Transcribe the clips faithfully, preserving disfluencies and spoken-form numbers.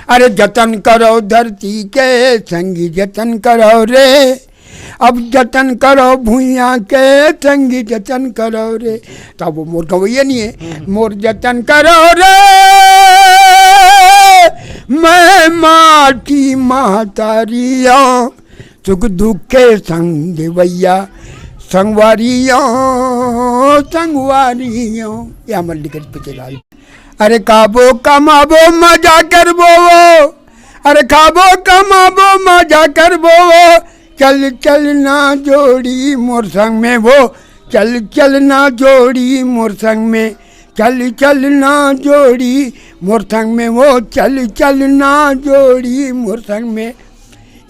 अरे जतन करो धरती के संगी जतन करो रे, अब जतन करो भुइयां के संगी जतन करो रे। तब वो मोर गवैया नहीं है, मोर जतन करो रे, मैं माटी महतारियों, सुख दुख के संग देवैया, संगवारियों, संगवारियों। या मल्लिक पे चला। अरे खाबो कमाबो मजा करबो वो, अरे खाबो कमाबो मजा करबो वो, चल चल ना जोड़ी मोर संग में वो, चल चल ना जोड़ी मोर संग में, चल चल ना जोड़ी मोर संग में वो, चल चल ना जोड़ी मोर संग में।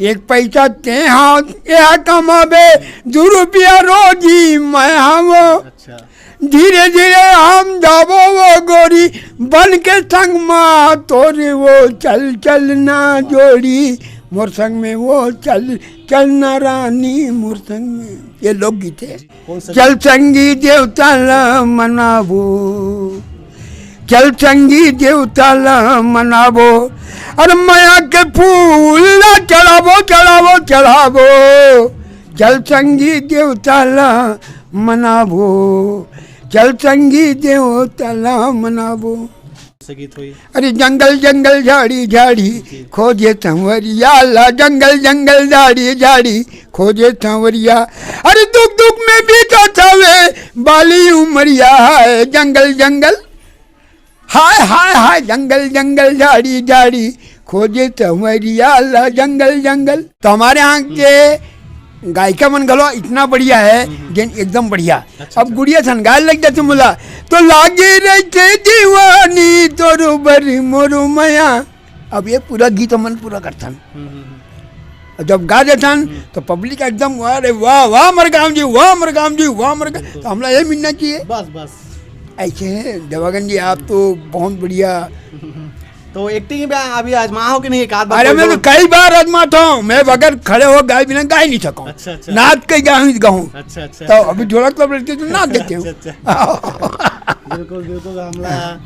एक पैसा ते हा यह कमाबे, दू रुपया रोजी मैं हा वो। अच्छा। धीरे धीरे हम जाबो वो गोरी, बन के संग मा तोरे वो। चल चल ना जोड़ी मोर संग में वो, चल चल ना रानी मोर संग में। ये लोकगीत है। कौन सा चल संगी देवता ला मनाबो, चल संगी देवता ला मनाबो, अरे मया के फूल ला चढ़ाबो, चढ़ाबो, चढ़ाबो। चल संगी देवता ला मनाबो, चल संगी देवता ला मनाबो। से गीत हुई। अरे जंगल जंगल झाड़ी झाड़ी जी। खोजे संवरिया ला, जंगल जंगल झाड़ी झाड़ी खोजे संवरिया। अरे दुख दुख में बीता थावे बाली उमरिया है, जंगल जंगल हाय हाय हाय, जंगल जंगल झाड़ी झाड़ी खोजे संवरिया ला, जंगल जंगल। तो हमारे यहाँ के गायिका मन घलो इतना बढ़िया है, हम्म। जेन एकदम बढ़िया। अच्छा, अब अच्छा। गुड़िया सन गाय लग जाते मोला, तो लागे रहते दीवानी तोर बर मोर मया। अब ये पूरा गीत हमन पूरा करथन। हम्म, हम्म, हम्म। और जब गा देथन, हम्म। तो पब्लिक एकदम, "अरे वाह, वाह मरगाम जी, वाह मरगाम जी, वाह मरगाम।" बिल्कुल। तो हमला ये मिलना चाहिए। बस, बस। ऐसे हैं, देवागन जी, आप तो बहुत बढ़िया। तो एक्टिंग भी अभी आजमा हो कि नहीं, एक आध बार अरे, कोई मैं तो दो? कई बार आजमाता हूँ, मैं बगैर खड़े हो गाए बिना गा ही नहीं सकूँ। अच्छा, अच्छा। नाच के गाऊँ, गाऊँ। अच्छा, अच्छा। तो अभी ढोलक तबले के तो नाच देते हूँ। अच्छा, अच्छा। बिल्कुल, बिल्कुल, हमला।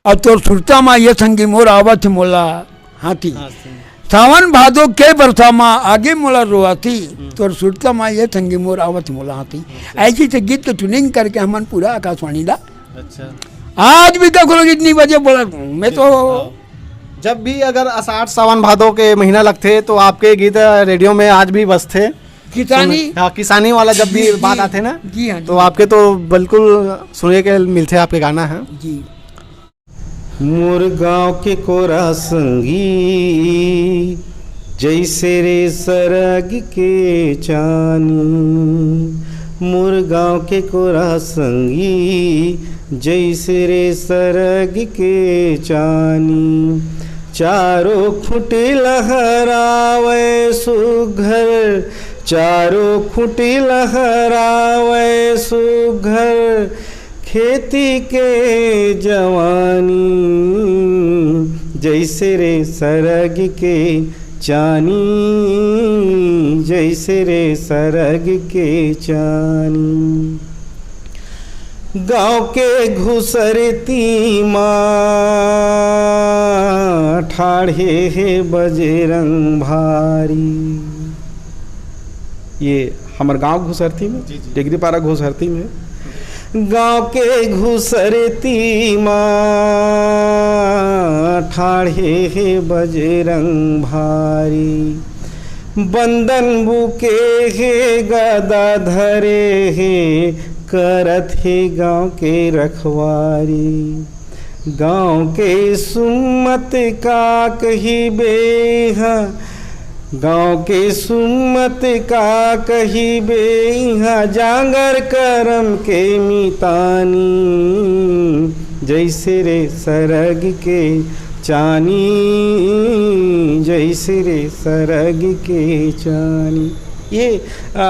और तोर सुरता मा ये संगी मोर आवत मोला हाथी। हाँ, सही। सावन भादो के बरसा मा आगे मोला रोआती, हम्म। तोर सुरता मा ये संगी मोर आवत मोला हाथी। अच्छा। ऐसी से गीत के ट्यूनिंग करके हमन पूरा आकाशवाणी ला। अच्छा। आज भी कखरो गीत नहीं बजे बोला मैं तो। हाँ। जब भी अगर आषाढ़ सावन भादो के महीना लगथे तो आपके गीत रेडियो में आज भी बजथे। किसानी। सुन-, हाँ, किसानी वाला जब भी जी, बात जी। आथे ना, जी हाँ, तो जी। आपके तो बिल्कुल सुने के मिलथे, आपके गाना है। जी। मोर गांव के कोरा संगी, जैसे रे सरग के चानी। मोर गांव के कोरा संगी, जैसे रे सरग के चानी। चारों खुंटी लहरावे सुघर, चारों खुंटी लहरावे सुघर। खेती के जवानी, जैसे रे सरग के चानी, जैसे रे सरग के चानी। गांव के घुसरती मा ठाढ़े हे बजरंग भारी। ये हमर गांव घुसरती में, जी, जी। टेकरीपारा घुसरती में, गांव के घुसरती मा ठाढ़े हे बजरंग भारी। बंदन बुके हे, गदा धरे हे, करत हे गांव के रखवारी। गांव के सुम्मत का कहिबे इहां, गांव के सुम्मत का कहिबे इहां, जांगर करम के मितानी। जैसे रे सरग के चानी, जैसे रे सरग के चानी। ये, आ,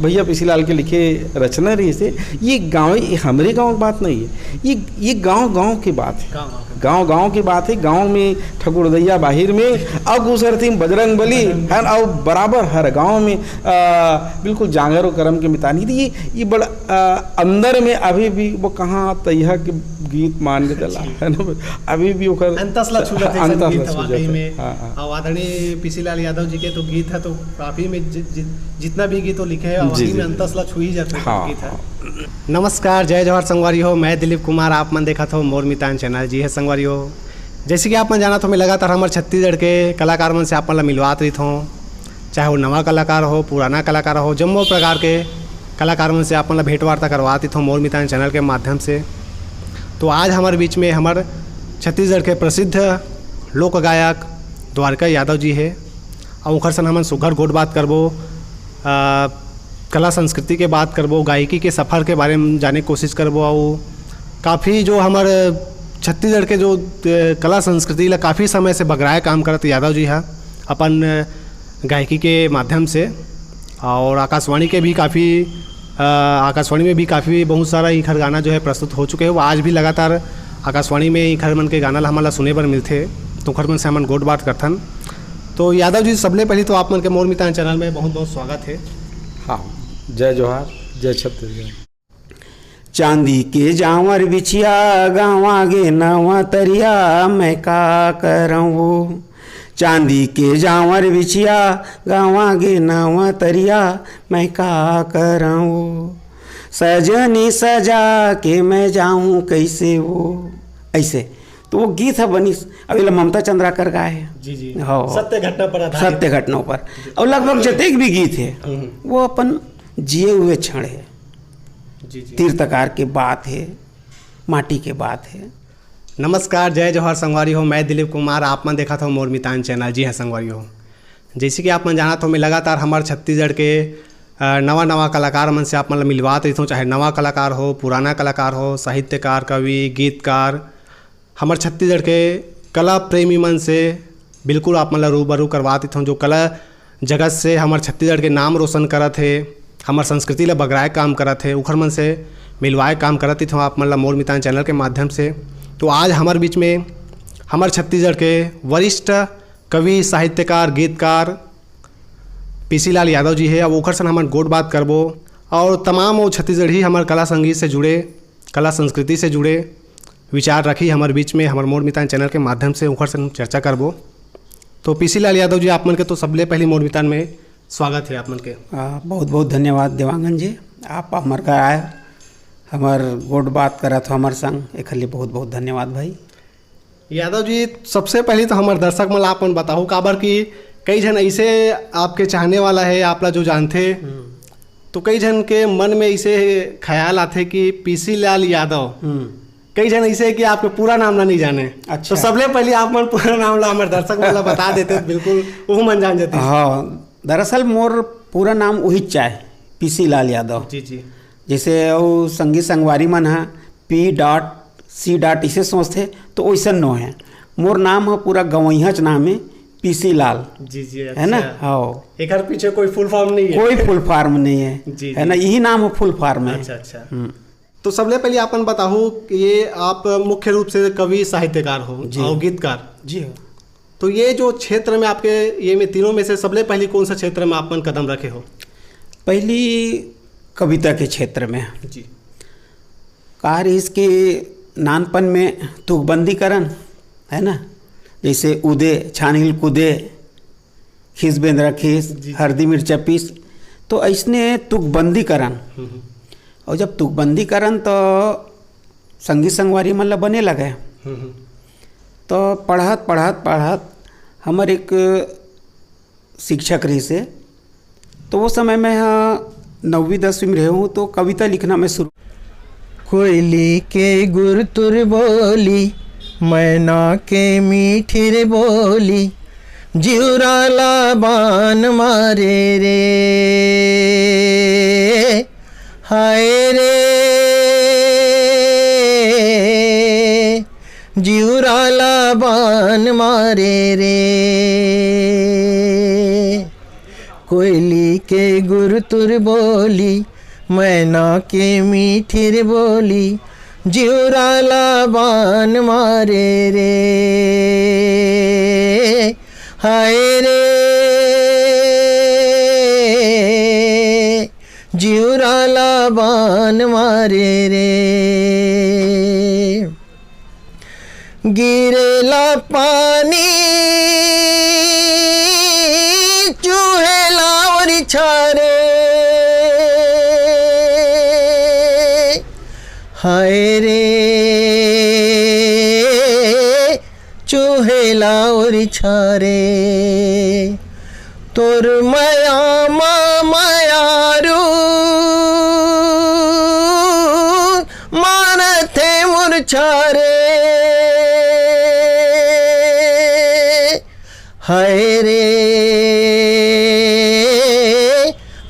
भैया पीसीलाल के लिखे रचना रहिसे। ये गांव, ये हमरे गांव की बात नहीं है, ये, ये गांव, गांव की बात है। गांव, गांव की गांव गांव की बात है, गांव में ठकुरदैया, बाहिर में, अउ गुसरती बजरंग बली, है ना, अउ बराबर हर गांव में आ, बिल्कुल जांगर अउ करम के मितान। ये, ये बड़ा आ, अंदर में अभी भी वो कहाँ तैहा के गीत मान के चला, है ना, अभी भी ओकर अंतस ला छू जाथे, अंतस ला छू जाथे। हाँ, हाँ। अउ आदरणीय पीसी लाल यादव जी के तो गीत है, तो काफी में जि-, जि-, जितना भी गीत वो लिखे हैं, जी, वही जी, में जी। अंतस ला छू ही जाथे, हाँ, गीत है। हाँ। नमस्कार, जय जोहार संगवारी हो, मैं दिलीप कुमार, आप मन देखत हो मोर मितान चैनल। जी है संगवारी हो, जैसे कि आप मन जानत हो, मैं लगातार हमर छत्तीसगढ़ के कलाकार मन से आप मन ला मिलवात रहित हों, चाहे वो नवा कलाकार हो, पुराना कलाकार हो, जम्मो प्रकार के कलाकार मन से आप मन ला भेंट वार्ता करवात रहित हों मोर मितान चैनल के माध्यम से। तो आज हमर बीच में हमर छत्तीसगढ़ के प्रसिद्ध लोक गायक द्वारका यादव जी है, अउ ओखर संग हमन सुघर गोठ बात करबो, आ, कला संस्कृति के बात करबो, गायकी के सफर के बारे में जाने के कोशिश करबो, अउ काफी जो हमर छत्तीसगढ़ के जो, अ, कला संस्कृति ला काफी समय से बगराए काम करत यादव जी हा अपन, अ, गायकी के माध्यम से, अउ आकाशवाणी के भी काफी, अ, आकाशवाणी में भी काफी बहुत सारा इखर गाना जो है प्रस्तुत हो चुके हैं। वो आज भी लगातार आकाशवाणी में इखर मन के गाना ला हमन ला सुने बर मिलथे, तो ओखर मन से हमन गोठ बात करथन। तो यादव जी, सबले पहली तो आप मन के मोर मितान चैनल में बहुत बहुत स्वागत है। हाँ, जय जोहार, जय छत्तीसगढ़। चांदी के जांवर बिछिया, गांव आगे नवा तरिया, मैं का करंव वो। चांदी के जांवर बिछिया, गांव आगे नवा तरिया, मैं का करंव वो। सजनी सजा के मैं जाऊं कैसे वो। ऐसे तो वो गीत ह बनिस। अब एला ममता चंद्राकर गाए हे। जी, जी। हाँ। सत्य घटना पर आधारित। सत्य घटना पर। अउ लगभग जतेक भी गीत हे, हम्म। वो अपन जिए हुए क्षण हे। जी, जी। तीर तखार के बात हे, माटी के बात हे। नमस्कार, जय जोहार संगवारी हो, मैं दिलीप कुमार, आप मन देखत हो मोर मितान चैनल। जी हाँ संगवारी हो, जैसे कि आप मन जानत हो, मैं लगातार हमर छत्तीसगढ़ के, अ, नवा नवा कलाकार मन से आप मन ला मिलवात रहिथों, चाहे नवा कलाकार हो, पुराना कलाकार हो, साहित्यकार, कवि, गीतकार, हमर छत्तीसगढ़ के कला प्रेमी मन से बिल्कुल आप मन ला रूबरू करवात रहिथों, जो कला जगत से हमर छत्तीसगढ़ के नाम रोशन करत हे, हमर संस्कृति ला बगराए काम करत हे, उखर मन से मिलवाए काम करत रहिथों आप मन ला मोर मितान चैनल के माध्यम से। तो आज हमर बीच में हमर छत्तीसगढ़ के वरिष्ठ कवि, साहित्यकार, गीतकार पीसी लाल यादव जी हे। अब ओखर सन हमन गोठ बात करबो अउ तमाम वो छत्तीसगढ़ी हमर कला संगीत से जुड़े, कला संस्कृति से जुड़े विचार रखी हमर बीच में, हमर मोर मितान चैनल के माध्यम से ओखर सन चर्चा करबो। तो पीसी लाल यादव जी, आप मन के तो सबले पहली मोर मितान में स्वागत है आप मन के। आ, बहुत बहुत धन्यवाद देवांगन जी, आप हमर घर आए, हमर गोठ बात करत हो हमर संग, एखर लिए बहुत बहुत धन्यवाद भाई। यादव जी, सबसे पहली तो हमर दर्शक मन ला आप मन बताहू, काबर कि कई झन ऐसे आपके चाहने वाला है, आप ला जो जानथे, हम्म। तो कई झन के मन में ऐसे ख्याल आथे कि पीसी लाल यादव। हम्म। कई झन ऐसे है कि आपके पूरा नाम ला नहीं जाने। अच्छा। तो सबले पहली आप मन पूरा नाम ला हमर दर्शक मन ला बता देते, तो बिल्कुल वो मन जान जाते। हाँ, दरअसल मोर पूरा नाम वही चाहे, पीसी लाल यादव। जी, जी। जैसे वो संगी संगवारी मन ह पी डॉट सी डॉट इसे सोचथे, तो वैसन नो है। मोर नाम ह पूरा गवैहच नाम है, पीसी लाल। जी, जी, है ना? अच्छा। हाँ। एकर पीछे कोई फुल फॉर्म नहीं है? कोई फुल फॉर्म नहीं है, जी, है जी। ना? यही नाम है फुल फॉर्म है। अच्छा, अच्छा। हम्म। तो सबले पहले आपन बताहू कि ये आप मुख्य रूप से कवि, साहित्यकार हो जी। और गीतकार। जी हाँ। तो ये जो क्षेत्र में आपके, ये में तीनों में से सबले पहली कौन सा क्षेत्र में आपन कदम रखे हो? पहली कविता के क्षेत्र में। जी। का रहिस कि नानपन में तुकबंदी करन, है ना, जैसे उदे, छानहिल कूदे, खीस बेंदरा खीस, जी, जी। हरदी मिर्चा पीस, तो ऐसने तुकबंदी करन। हम्म, हम्म। और जब तुकबंदी करन तो संगी संगवारी मन ला बने लगे। हम्म, हम्म। तो पढ़त, पढ़त, पढ़त हमर एक शिक्षक रहिस हे, तो वो समय मैं ह नौवीं दसवीं में रहे हूँ, तो कविता लिखना मैं शुरू। कोयली के गुरतुर बोली, मैना के मीठिर बोली, जिउरा ला बान मारे रे, हाय रे, जिउरा ला बान मारे रे। कोयली के गुरतुर बोली, मैना के मीठिर बोली, जिउरा ला बान मारे रे, हाय रे, जिउरा ला बान मारे रे। गिरेला पानी, चुहेला ओरिछा रे, हाय रे, चुहेला ओरिछा रे। तोर मया मा मयारू, मारथे मुरछा रे, हाय रे,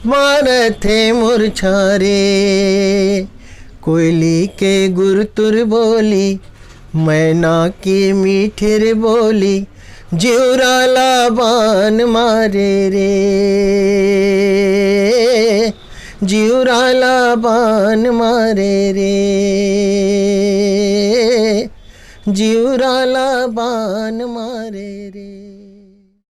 मारथे मुरछा रे। कोयली के गुरतुर बोली, मैना के मीठिर बोली, जिउरा ला बान मारे रे, जिउरा ला बान मारे रे, जिउरा ला बान मारे रे।